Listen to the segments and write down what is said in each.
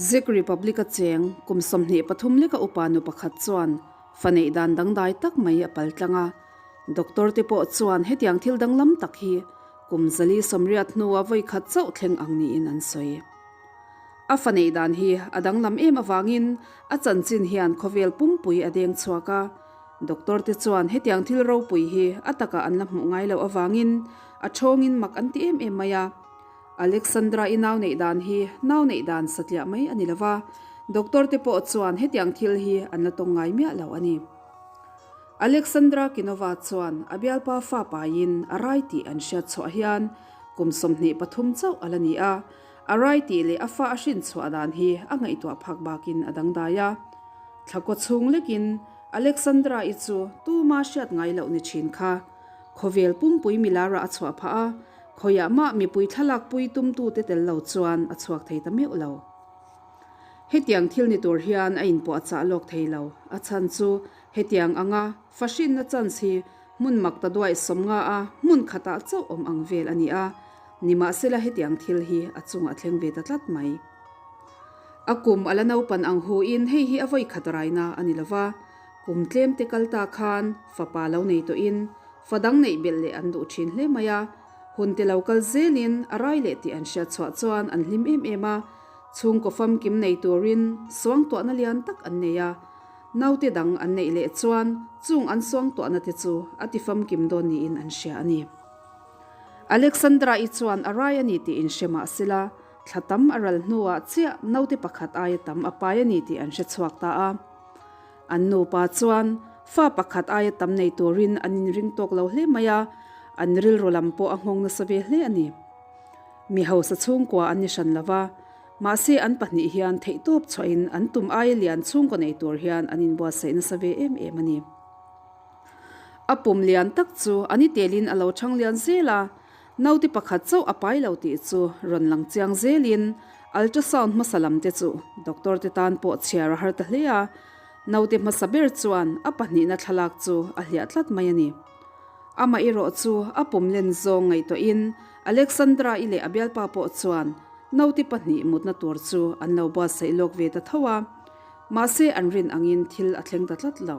Czech Republic-a cheng kum 23 leka upa nu pakhat chuan fa neih dan dangdai tak mai a pal tlang a. Doctor te pawh chuan hetiang thil danglam tak hi kum 480 hnua vawi khat chauh thleng ang niin an sawi. A fa neih dan hi a danglam em avangin a chanchin hian khawvel pumpui a deng chhuak a. Doctor te chuan hetiang thil ropui hi a takah an la hmuh ngai loh avangin a thawngin mak an ti em em mai a. Alexandra i nau neih dan hi nau neih dan satliah mai a ni lo va, doctor te pawh chuan hetiang thil hi an la tawng ngai miah lo a ni. Alexandra Kinova chuan a bialpa fa paiin a rai tih an hriat chhuah hian kum 23 chauh a la ni a, a rai tih leh a fa a hrin chhuah dan hi a ngaihtuah phak bakin a dangdai a. Thla kaw chhung lekin Alexandra i chu tuma hriat ngai loh ni thin kha khawvel pumpui milara a chhuah phah a, Khawiah mah mipui thlalak pui tumtute tel lo chuan a chhuak thei ta meuh lo. Hetiang thil ni tur hian a inpuahchah lawk thei lo. A chhan chu hetiang anga fahrinna chance hi hmun mak ta duaih sawmnga a hmun khatah chauh awm ang vel a ni a, nimahsela hetiang thil hi a chungah thleng ve ta tlat mai. A kum a la naupan ang huin hei hi a vawi khat raina a ni lova, kum tlem te kal ta khan fapa lo nei tawhin Fa dang neih belh leh an duh thin hle mai a, hun te lo kal zelin a rai leh tih an hriat chhuah chuan an hlim em em a, chhungkaw famkim nei turin suangtuahna lian tak an nei a, naute dang an neih leh chuan chung an suangtuahna te chu a ti famkim dawn niin an hria a ni. Alexandra-i chuan a rai a ni tih inhre mah sela, thla tam a ral hnuah chiah naute pakhat aia tam a pai a ni tih an hre chhuak ta a. An nupa chuan fa pakhat aia tam nei turin an inring tawk lo hle mai a, an rilru lam pawh a nghawng nasa ve hle a ni. Mi hausa chhungkua an ni hran lo va, mahse an pahnih hian theihtawp chhuahin an tum aia lian chhungkaw nei tur hian an inbuatsaih nasa ve em em a ni. A pum lian tak chu a ni telin a lo chhang lian zel a, naute pakhat chauh a pai lo tih chu rawn lang chiang zelin ultrasound hmasa lam te chu doctor te tan pawh chhiar a har ta hle a, naute hmasa ber chuan a pahnihna thlalak chu a hliah tlat mai a ni. Amah erawh chu a pum len zawng ngaihtuahin Alexandra-i leh a bialpa pawh chuan naute pahnih mutna tur chu an lo buatsaih lawk ve ta tho a, mahse an rin angin thil a thleng ta tlat lo.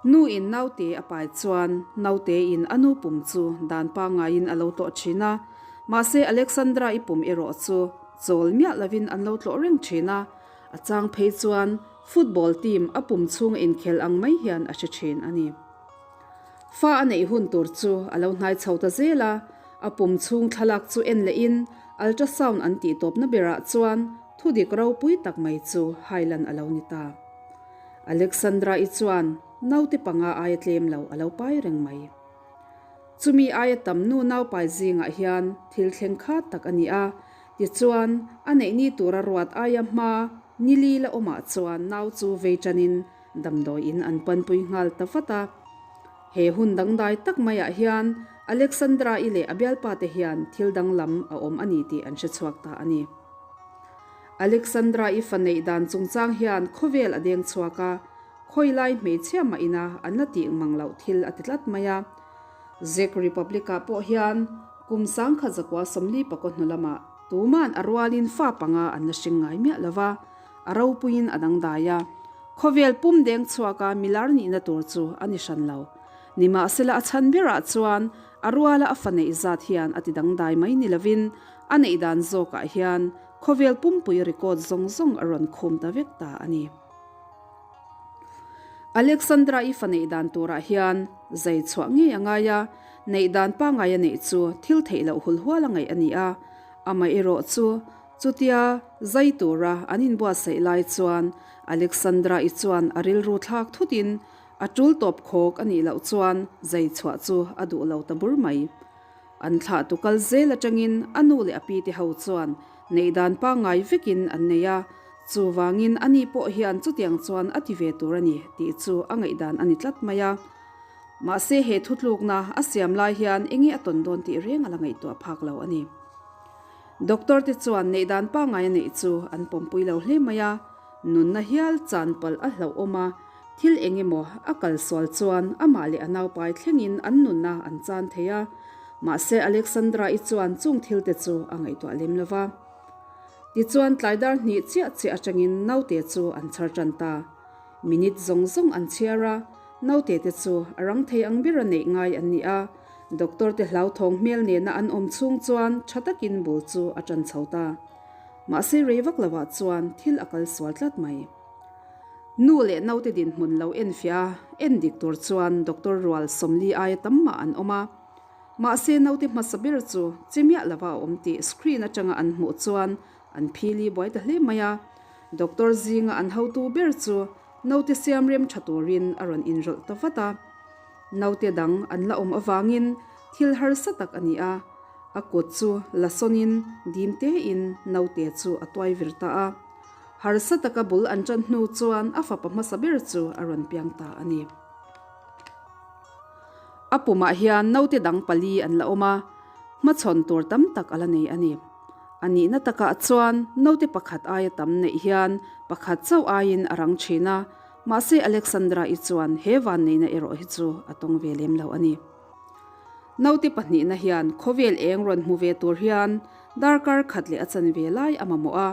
Nu in naute a pai chuan naute in a nu pum chu dan pangaiin a lo tlawh thin a, mahse Alexandra i pum erawh chu chawl miah lovin an lo tlawh reng thin a, a chang phei chuan football team a pum chhung a inkhel ang mai hian a hre thin a ni. Fa a neih hun tur chu a lo hnai chho ta zel a, a pum chhung thlalak chu en leh in ultrasound an tih tawpna berah chuan thudik ropui tak mai chu hailan a lo ni ta. Alexandra-i chuan naute panga aia tlem lo a lo pai reng mai. Chumi aia tam nu naupai zingah hian thil thleng khat tak a ni a, tichuan a neih ni tura ruat aia hma nili la awmah chuan nau chu vei tanin damdawiin an panpui nghal ta vat a. He hun dangdai tak maiah hian Alexandra-i leh a bialpate hian thil danglam a awm a ni tih an hre chhuak ta a ni. Alexandra i fa neih dan chungchang hian khawvel a deng chhuak a, khawi lai hmeichhia mah ina an la tih mang loh thil a ti tlat mai a. Czech Republic-ah pawh hian kum 1949 hnu lamah tuman a rualin fa panga an la hring ngai miah lo va, a ropuiin a dangdai a. Khawvel pum deng chhuaka milar nihna tur chu a ni hran lo. Nimahsela a chhan berah chuan a ruala a fa neih zat hian a ti dangdai mai ni lovin A neih dan zawkah hian khawvel pumpui record zawng zawng a rawn khum ta vek ta a ni. Alexandra-i fa neih dan turah hian zai chhuah ngei a ngai a, neih dan pangngai a neih chu thil theih loh hul hual a ngaih a ni a, amaherawh chu chutia zai tura an inbuatsaih lai chuan Alexandra-i chuan a rilru thlak thutin a tul tawp khawk a nih loh chuan zai chhuah chu a duh lo ta bur mai. An thlah tu kal zel atangin a nu leh a pi te ho chuan neih dan pangngai vekin an nei a, chuvangin a ni pawh hian chutiang chuan a ti ve tur a ni tih chu a ngaihdan a ni tlat mai a. Mahse he thutlukna a siam lai hian enge a tawn dawn tih reng a la ngaihtuah phak lo a ni. Doctor te chuan neih dan pangngai a neih chu an pawmpui lo hle mai a, nunna hial chan palh a hlauhawm a, Thil eng emaw a kal sual chuan amah leh a naupai thlengin an nunna an chan thei a, mahse Alexandra-i chuan chung thilte chu a ngaihtuah lem lo va. Tichuan tlai dar hnih chiah chiah atangin naute chu an chhar tan ta. Minute zawng zawng an chhiar a, naute te chu a rang thei ang bera neih ngai an ni a, doctor te hlauthawng hmel nena an awm chhung chuan tha takin bul chu a tan chho ta. Mahse rei vak lovah chuan thil a kal sual tlat mai. Nu leh naute dinhmun lo enfiah a, endik tur chuan doctor rual 40 aia tam mah an awm a. Mahse naute hmasa ber chu che miah lova a awm tih screen atanga an hmuh chuan an phili buai ta hle mai a. Doctor zinga an hotu ber chu naute siam rem tha turin a rawn inrawlh ta vat a. Naute dang an la awm avangin thil harsa tak a ni a. A kut chu la sawnin dim tein naute chu a tuai vir ta a. Harsa taka bul an tan hnu chuan a fapa hmasa ber chu a rawn piang ta a ni. A pumah hian naute dang pali an la awm a, hmachhawn tur tam tak a la nei a ni. A nihna takah chuan naute pakhat aia tam neih hian pakhat chauh aiin a rang thin a, mahse Alexandra-i chuan he vanneihna erawh hi chu a tawng ve lem lo a ni. Naute pahnihna hian khawvel eng rawn hmu ve tur hian darkar khat leh a chanve lai a mamawh a,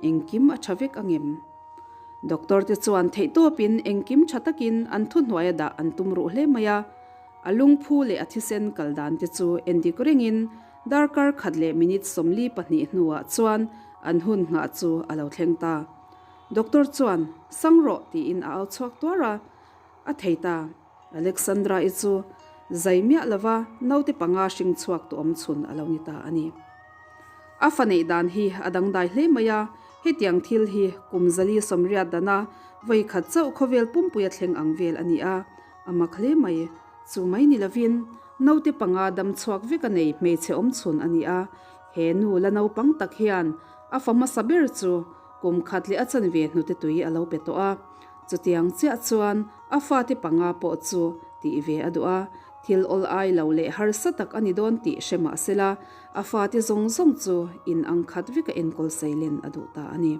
engkim a tha vek angem? Doctor te chuan theihtawpin engkim tha takin an thuhnuaia dah an tum ruh hle mai a, a lungphu leh a thisen kal dan te chu endik ringin darkar khat leh minute 42 hnuah chuan an hun nghah chu a lo thleng ta. Doctor chuan, Sang rawh tiin a au chhuak tuar a, a thei ta. Alexandra-i chu zai miah lova naute panga hring chhuak tu awm chhun a lo ni ta a ni. A fa neih dan hi a dangdai hle mai a, hetiang thil hi kum 480 dana vawi khat chauh khawvel pumpuia thleng ang vel a ni a, a mak hle mai. Chu mai ni lovin naute panga dam chhuak vek a nei hmeichhe awm chhun a ni a, he nu la naupang tak hian a fa hmasa ber chu kum khat leh a chanve hnute tui a lo pe tawh a. Chutiang chiah chuan a fate panga pawh chu tih ve a duh a, thil awl ai lo leh harsa tak a ni dawn tih hre mah sela, a fate zawng zawng chu in ang khat veka enkawl seilen a duh ta a ni.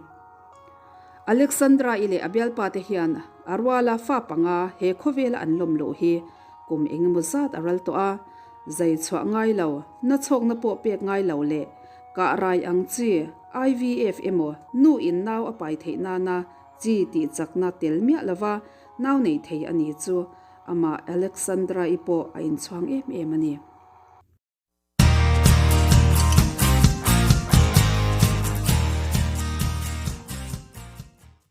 Alexandra-i leh a bialpa te hian a ruala fa panga he khawvela an lawm loh hi kum eng emaw zat a ral tawh a, zai chhuah ngai lo, na chhawkna pawh pek ngai lo leh kah rai ang chi IVF emaw nu in nau a pai theih nana Chi tih chakna tel miah lova nau nei thei a ni chu amah Alexandra-i pawh a inchhuang em em a ni.